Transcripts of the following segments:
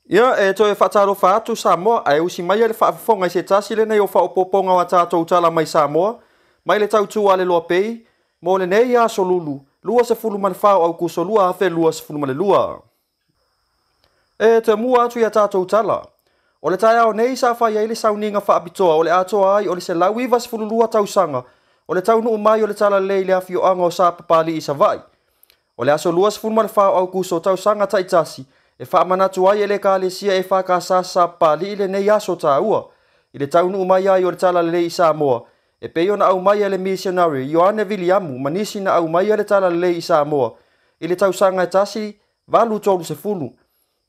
Ia, e toe faatalofa atu Samoa, ae usi mai le faafofoga i se tasi lenei o faaopoopoga o a tatou tala mai Samoa, mai le tautua a le Loa Pei, mo lenei aso Lulu, 24 o Aukuso 2022. E te mua atu ia tatou tala. O le taeao nei sa fai ai le sauniga faapitoa o le atoa ai o le 192 tausaga o le taunuu mai o le Talalelei i le afioaga o Sapapalii i Savaii. O le aso 24 o Aukuso tausaga taitasi e faamanatu ai e le Ekalesia EFKS Sapapalii lenei aso taua i le taunuu mai ai o le Talalelei i Samoa e pei ona aumai e le misionari Ioane Viliamu ma nisi na aumaia le Talalelei i Samoa i le tausaga e 1830.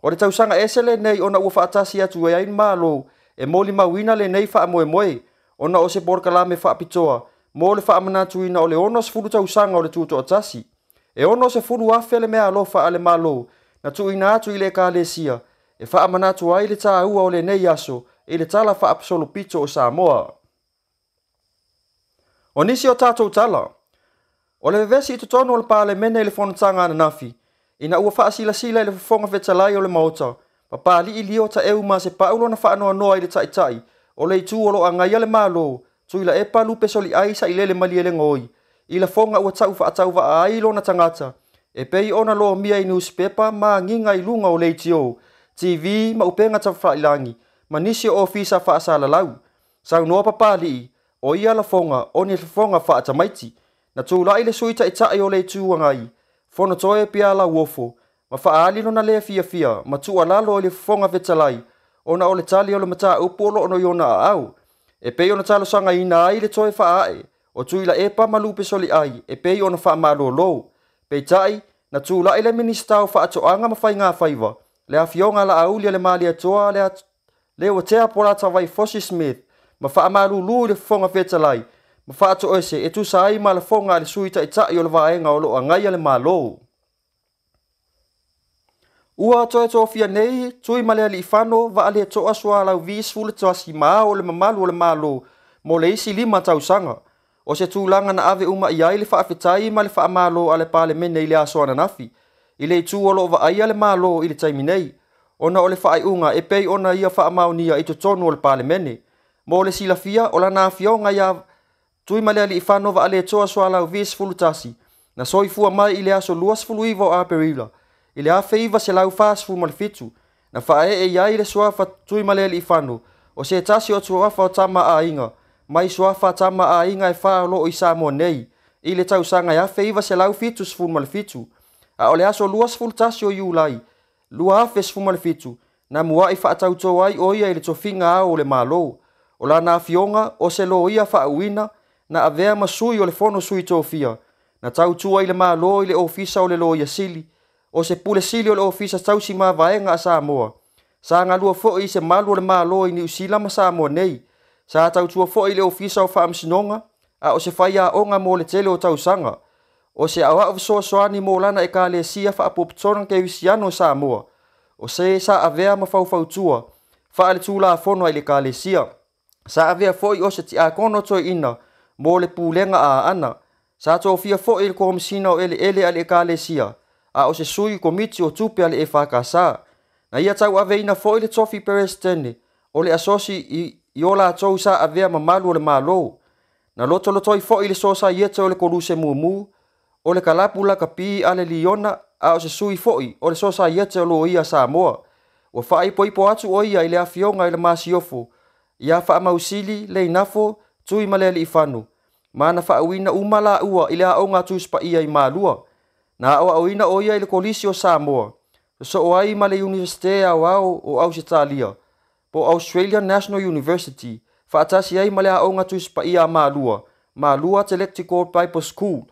O le tausaga ese lenei ona ua faatasi atu ai le Malo e molimauina lenei faamoemoe ona o se polokalame faapitoa mo le faamanatuina o le 60 tausaga o le tutoatasi. E 60,000 le meaalofa a le Malo na tuuina atu i le Ekalesia e faamanatu ai le taua o lenei aso i le tala faasolopito o Samoa. O nisi o tatou tala, o le vevesi i totonu o le Palemene i le fonotaga ananafi, ina ua faasilasila i le Fofoga Fetalai o le Maota, Papalii Lio Taeu ma Sepau lona faanoanoa i le taitai o le itu o lo o agaia le Malo, Tuilaepa Lupe Soliai Sailele Malielegaoi, i lafoga ua tau faatauvaa ai lona tagata, e pei ona lomia i nusipepa ma agiga i luga o leitio, TV ma upega tafailagi, ma nisi o ofisa faasalalau. Saunoa Papalii, o ia lafoga o ni lafoga faatamaiti. Na tulai le sui taitai o le itu agai, Fonotoe Pia Lauofo, ma faaali lona le fiafia ma tuualalo i le Fofoga Fetalai ona o le tali o le mataupu o lo o i ona aao. E pei ona talosagaina ai le toe faaee o Tuilaepa ma Lupe Soliai e pei ona faamalolo. Peitai, na tulai le Minisita o Faatoaga ma Faiga Faiva, le afioga Laauli a le Malietoa Leuatea Polatavai Fosi Smith, ma faamalulu i le Fofoga Fetalai, ma faatoese e tusa ai ma lafoga a le sui taitai o le vaega o lo o agaia le Malo. Ua toe tofia nei Tuimalealiifano Vaaletoa Sualauvi 11 ma ao o le mamalu o le Malo mo le isi 5 tausaga. O se tulaga na ave uma i ai le faafetai ma le faamalo a le Palemene i le aso ananafi, i le itu o lo o vaaia le Malo i le taimi nei, ona o le faaiuga e pei ona ia faamaonia i totonu o le Palemene. Mo le silafia o lana afioga ia Tuimalealiifano Vaaletoa Sualauvi 11, na soifua mai i le aso 29 o Aperila, i le 1947, na faaee i ai le suafa Tuimalealiifano, o se tasi o suafa o tama aiga, mai suafa tama aiga e fa o loo i Samoa nei, i le tausaga e 1977, a o le aso 21 o Iulai, 2017, na muai faatauto ai o ia i le tofiga ao o le Malo. O lana afioga o se loia faauina, na avea ma sui o le fono sui tofia, na tautua i le Malo i le ofisa o le loia sili, o se pule sili o le ofisa tausi mavaega a Samoa. Sa galua foi i se malu o le Malo i Niu Sila ma Samoa nei. Sa tautua foi i le ofisa o faamasinoga, a o se faiaoga mo le tele o tausaga. O se aoao fesoasoani mo lana Ekalesia Faapopotoga Kerisiano o Samoa. O se sa avea ma faufautua faaletulafono i le Ekalesia. Sa avea foi o se tiakono toeaina mo le pulega a Aana. Sa tofia foi i le Komisina o Eleele a le Ekalesia, a o se sui komiti o tupe a le EFKS. Na ia tauaveina foi le tofi peresetene o le asosi i o latou sa avea mamalu o le Malo. Na lotolotoi foi le sosaiete o le koluse mumu, o le kalapu lakapi a le Liona, a o se sui foi o le sosaiete o loia Samoa. Ua faaipoipo atu o ia i le afioga i le Masiofo, ia faamausili Leinafo Tuimalealiifano, ma na faauina uma laua i le aoga Tusi Paia i Malua. Na aoaoina o ia i le Kolisi o Samoa, sosoo ai ma le Iunivesite Aoao o Ausetalia, po Australian National University, faatasi ai ma le aoga Tusi Paia a Malua, Malua Theological Bible School.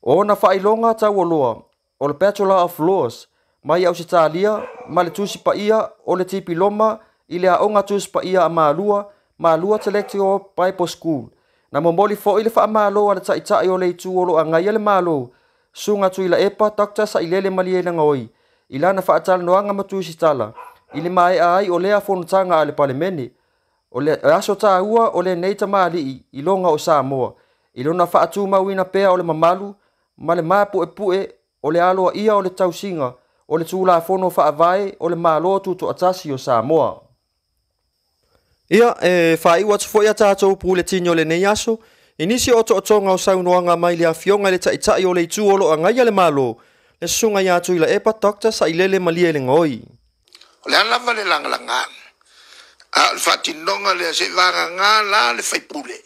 O ona faailoga taualoa o le Bachelor of Laws mai Ausetalia ma le Tusi Paia o le Tipiloma i le aoga Tusi Paia a Malua, Malua Theological Bible School. Na momoli foi le faamalo a le taitai o le itu o lo o agaia le Malo, Susuga Tuilaepa Dr. Sailele Malielegaoi, i lana faatalanoaga ma tusitala, i le maea ai o lea fonotaga a le Palemene. O le aso taua o lenei tamalii i loga o Samoa, i lona faatumauina pea o le mamalu ma le mapuepue o le aloaia o le tausiga o le Tulafono Faavae o le Malo Tutoatasi o Samoa. Ia, e faaiu atu foi a tatou puletini o lenei aso, i nisi o otootoga o saunoaga mai le Afioga i le Taitai o le Itu o lo o agaia le Malo, le Susuga ia Tuilaepa Dr. Sailele Malielegaoi. O le a lava le lagalaga, a o le faatinoga lea se i vagaga la le faipule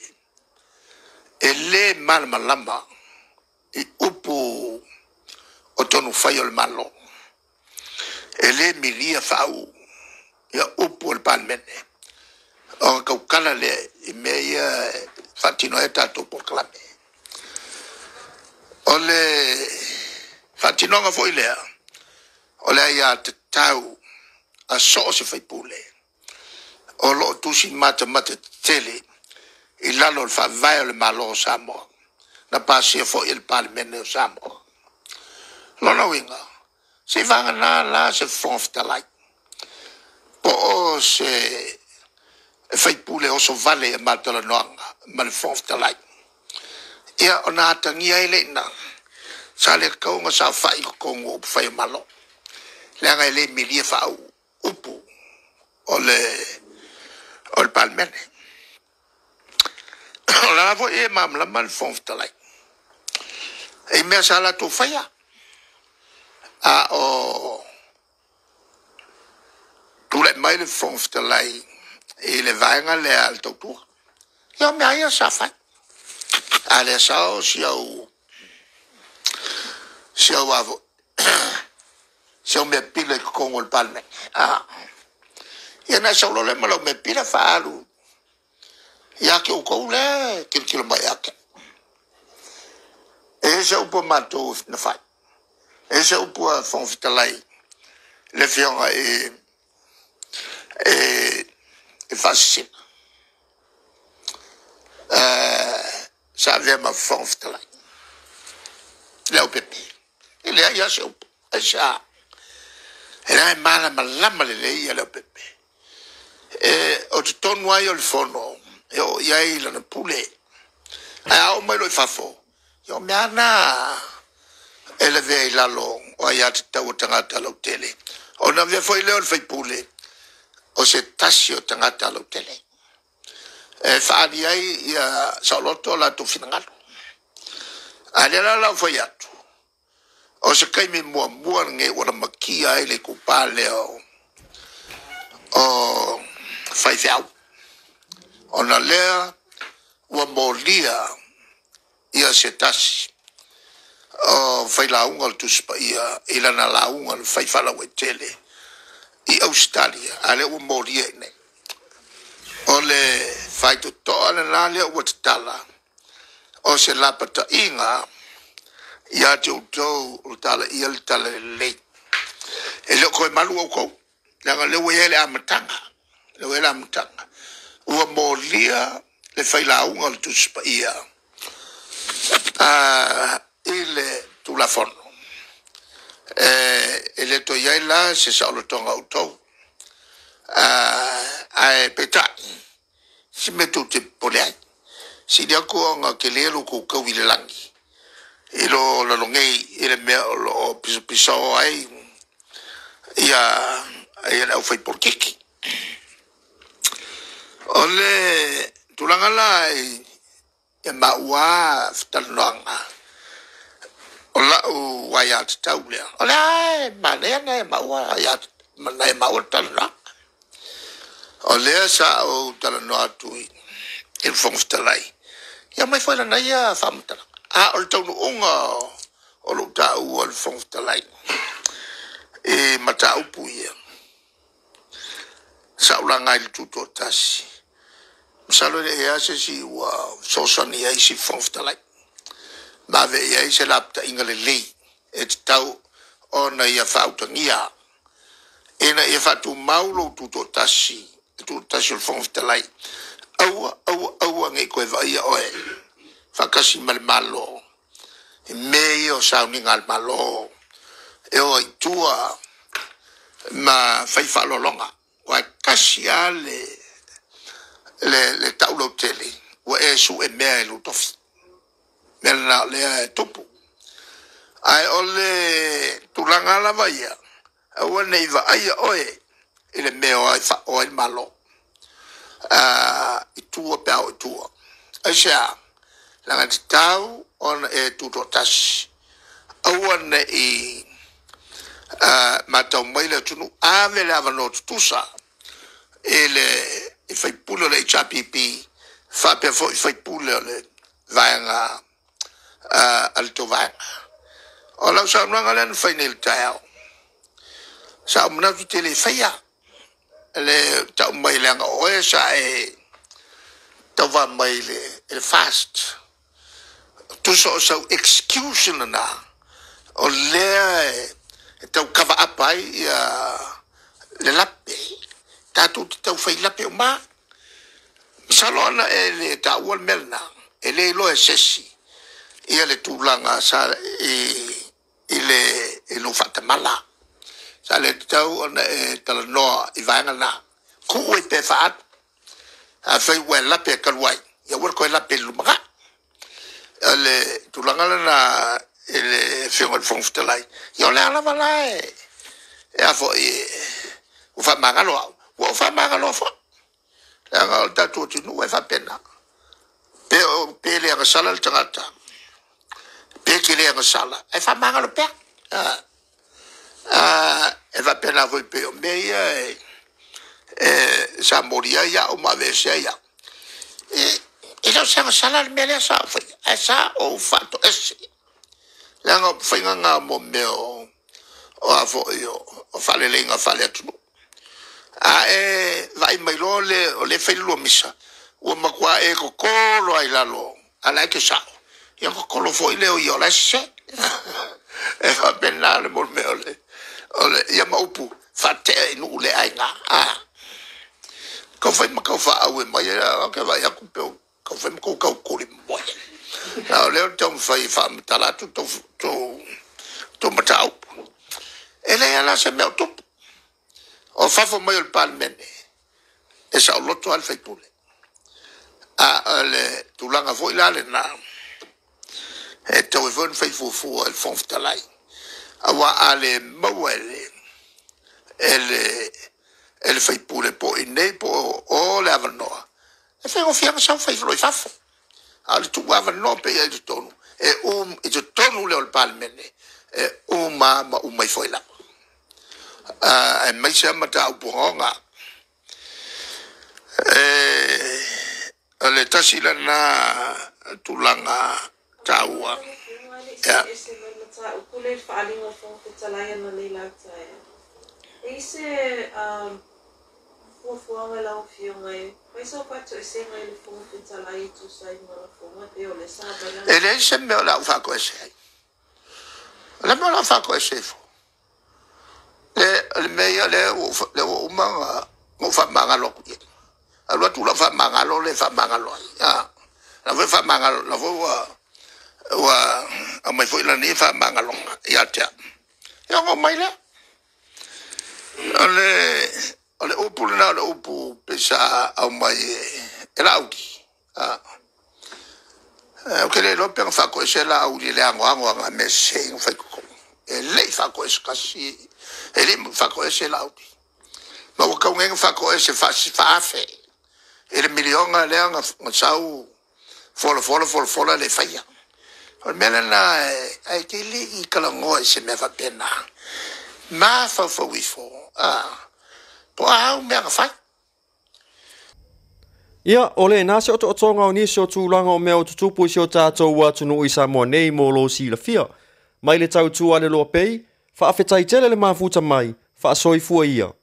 e lē malamalama i upu o tonu fai o le Malo, e lē milia faauu ia upu o le Palemene, ona tautala lea i mea ia e faatino ai a tatou polokalame. O le faatinoga foi lea o le aiatatau a so o se faipule o lo o tusi matamata tetele i lalo o le Faavae o le Malo o Samoa, na pasia foi e le Palemene o Samoa. O lona uiga, seivagana la se Fofoga Fetalai po o se faipule oso vale i a ma talanoaga ma le Fofoga Fetalai, ia ona atagia ai lea i ina, sa le tatau ona saofai i totonu o upufai o Malo, leaga e le milia faauu upu o le Palemene. O la foi e malamalama le Fofoga Fetalai i mea sa latou faia a o tulai mai le Fofoga Fetalai i le vaega lea a le Tautua. Ia o mea lava ia sa fai, a o lea sao si au mea pila i totonu o le Palemene. Ia ona e sau loa lea ma lau mea pila faaalu ia te outou lea e tilotilo mai ia te au. E ese upu a matou na fai, ese upu a Fofoga Fetalai, le Afioga i le Faasisina sa avea ma Fofoga Fetalai, Leaupepe. E leai lava se upu. Aisea? E leaga e malamalama lelei ia Leaupepe, o totonu lava ia o le Fono e oo i ai lana pule, ae a oo mai loa i fafo, ia o mea lava na e lavea i lalo o aia tatau a tagata lautele. Ona avea foi lea o le faipule o se tasi o tagata lautele e faaali ai ia saoloto o latou finagalo. A o lea la o le a ou fai atu, o se taimi muamua lenei ua lamatia ai le itupa lea o faifeau, ona lea ua molia ia se tasi o failauga o le Tusi Paia i lana lauga na fai faalauaitele i Ausetalia, a o lea ua molia i inei. O le faitotoa lena lea ua tatala o se lapataiga ia te outou o talaiga le Talalelei. E le o toe malu outou, leaga o lea ua i ai le amataga, lea ua i ai le amataga. Ua molia le failauga o le Tusi Paia i le Tulafono. E le toe i ai la se saolotoga o outou. Ae peitai, se mea tou te popole ai, sili atu ona tele lo outou taui i le lagi i lo lalogei i le mea o lo o pisapisao ai ia le aufaipolokiki. O le tulaga la i maua fetalanoaga, o lau aiatatau lea, o lea e manaia nai a maua talanoaga. O lea sa ou talanoa atu i le Fofoga Fetalai, ia aumai foi lana ia faamatalaga. A o le taunuuga o lou taua o le Fofoga Fetalai i mataupu ia, sa ou laga i le tutoatasi, masalo e le i i ai lava se isi ua fesoasoani i ai isi Fofoga Fetalai, ma ave i ai se lapataiga lelei e tatau ona ia faautagia ina ia faatumau lou tutoatasi, le tutoatasi o le Fofoga Fetalai. Aua, aua, aua ne i toe vaaia oe faatasi ma le Malo i mea ia o sauniga a le Malo e o ai i tua ma fai faaaloaloga. Aua e tasi lava le tau lautele ua e sue mea i lou tofi. Mea lena o lea e tupu. Ae o le tulaga lava ia, Aua ne i vaaia oe i le mea o ai faaoa ai le Malo i tua pe a oo i tua. Aisea? Leaga e tatau ona e tutoatasi, aua ne i matau mai le atunuu, ave le avanoa tutusa i le sui usufono o le HRPP faapea foi sui usufono o le vaega a le tou vaega. O lau saunoaga lea na fai nei i le taeao, sa ou manatu ou te le faia le tau mai leaga o oe sa e tauva mai i le FAST. Tusa o sau excuse lena o lea e tau cover up ai ia le lape. Tatou te tau fai lape uma lava. Masalo ana e le taua le mea lena, e le iloa e se isi ia le tulaga sa i lou faatamala. Sa le tatau ona e talanoa i vaega na, tuu ai pea e faaalu. Afai ua e lape talu ai, ia aua le toe lape i le lumanai. O le tulaga lena i le Afioga i le Fofoga Fetalai, ia o lea lava la e a foi, ua faamagalo au, ua ou faamagaloa foi, leaga o le tatou atunuu e faapena. Pe le agasala le tagata, pe te le agasala, ae faamagalo pea. E faapena foi pei o mea ia sa molia ai au ma aveese ai au, e le o se agasala le mea lea sa ou faia, ae sa ou faatoese, leaga o faiga na mo mea o a foi o faaleleiga faale-atunuu. A e vaai mai loa o lea e fai le lua misa, ua matua e toto loa i lalo, a o la e te sao, ia ona totolo foi lea o ia o la e sese. E faapena le mea o le, ia ma upu, faatea i nuu le aina. Tau fai ma tau faaauau mai, ou te vaai atu pei ua tau fai ma tou tau tulimoe. A o lea ou te taumafai e faamatala atu tou mataupu. E leai lava la se mea o tupu. O fafo mai o le Palemene, e saoloto lava le sui usufono. A o le tulaga foi la lena, e tatau ai foi ona fai fuafua e le Fofoga Fetalai, aua a le maua e le sui usufono po o i inei po o o le avanoa, e faigofie lava ona sau fai loa i fafo. A o le tuuavanoa pea i ai i totonu, i totonu lea o le Palemene, e uma lava ma uma ifo ai lava, aemaise lava mataupu ogaoga. O le tasi lena tulaga taua. Lau Afioga e le i see ese mai le mataupu lea i le faaaliga o le Fofoga Fetalai ananei la le taeao. E i ai se fuafuaga i lau Afioga e fai sau faatoesega i le Fofoga Fetalai e tusa ai ma lafoga e pei o lea sa aumai lana. E leai se mea o le a ou faatoese ai. O le a le mea o le a ou faatoese ai fua? Le mea ia lea ua uma ona ou faamagalo atu i ai. Alu atu lau faamagalo lea e faamagalo ai. La foi faamagalo, la foi ua aumai foi lana ia faamagaloga ia te au. Ia ona oo mai lea. O le upu lena o le upu pei sa aumai e Laauli. Ou te le iloa pe na faatoese Laauli i le anoano o ana mea sese na fai i totonu. E le i faatoese kasi, e le i faatoese Laauli. Ma ua tatau nei ona faatoese faaafe i le miliona lea na sau folafola folafola le faia. O le mea lena ae te le i talanoa i se mea faapena. Mafaufau ifo, po o a au mea na fai. Ia, o lena se otootoga o nisi o tulaga o mea o tutupu i si o tatou atunuu i Samoa nei mo lou silafia. Mai le tautua a le Loa Pei, faafetai tele le mafuta mai, faasoifua ia.